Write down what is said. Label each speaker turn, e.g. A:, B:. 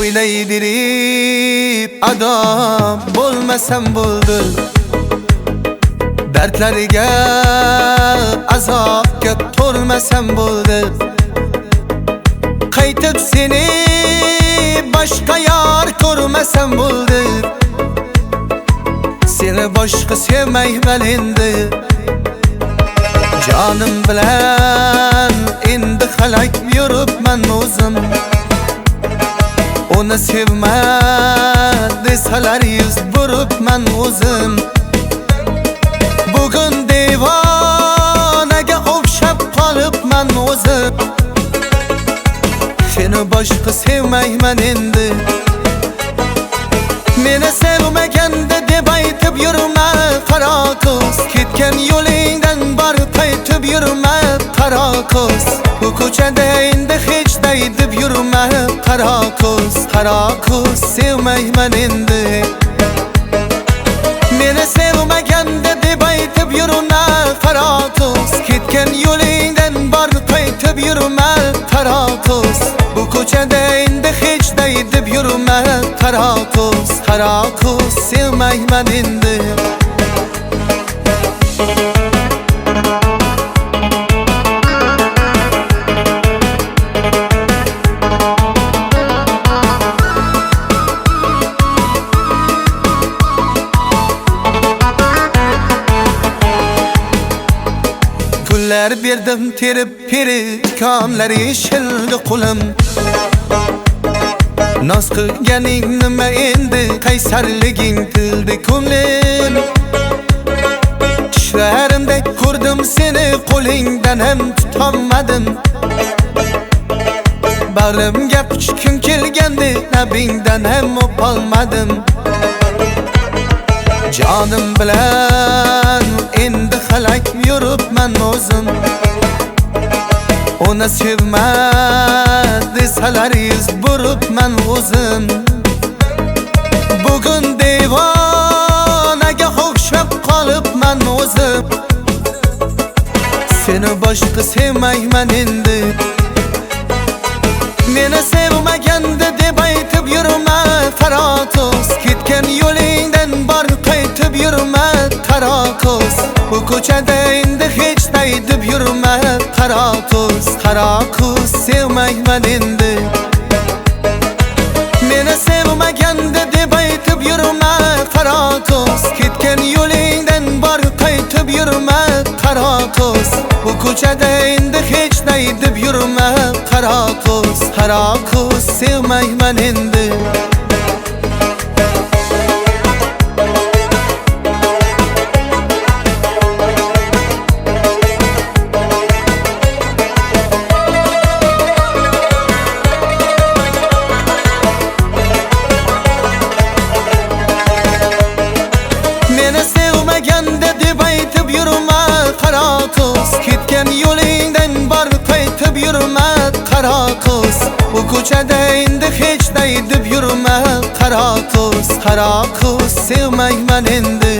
A: O'ylaydirib ado bo'lmasam bo'ldi, dardlariga azobga to'lmasam bo'ldi. Qaytib seni boshqa yor ko'rmasam bo'ldi, seni boshqa sevmayman endi. Jonim bilan endi halak yuribman o'zim, uni sevma desalar yuz buribman o'zim. Bugun devonaga o'xshab qolibman o'zim, seni boshqa sevmayman endi. Meni sevmaganda deb aytib yurma qaro ko'z, ketgan yo'lingdan borib qaytib yurma qaro ko'z. Bu ko'chada endi hech day deb yurma qaro ko'z, qaro ko'z sevmayman endi. Meni sevmaganda deb aytib yurma qaro ko'z, ketgan yo'lingdan borib qaytib yurma qaro ko'z. Bu ko'chada endi hech day deb yurma qaro ko'z, qaro ko'z sevmayman endi. Gullar berdim terib perikonlar yeshildi qo'lim, noz qilganing nima endi qaysarliging tildi ko'nglim. Tushlarimda ko'rdim seni qo'lingdan ham tutolmadim, bag'rimga quchgim kelgandi labingdan ham o'polmadim. Jonim bilan endi halak yuribman o'zim, uni sevma desalar yuz buribman o'zim. Bugun devonaga o'xshab qolibman o'zim, seni boshqa sevmayman endi. Meni sevmaganda deb aytib yurma qaro ko'z, ketgan yo'lingdan borib qaytib yurma qaro ko'z. Bu ko'chada endi hech day deb yurma qaro ko'z, qaro ko'z sevmayman endi. Meni sevmaganda deb aytib yurma qaro ko'z, ketgan yo'lingdan borib qaytib yurma qaro ko'z. Bu ko'chada endi hech day deb yurma qaro ko'z, qaro ko'z sevmayman endi. Meni sevmaganda deb aytib yurma qaro ko'z, ketgan yo'lingdan borib qaytib yurma qaro ko'z. Bu ko'chada endi hech day deb yurma qaro ko'z, qaro ko'z sevmayman endi.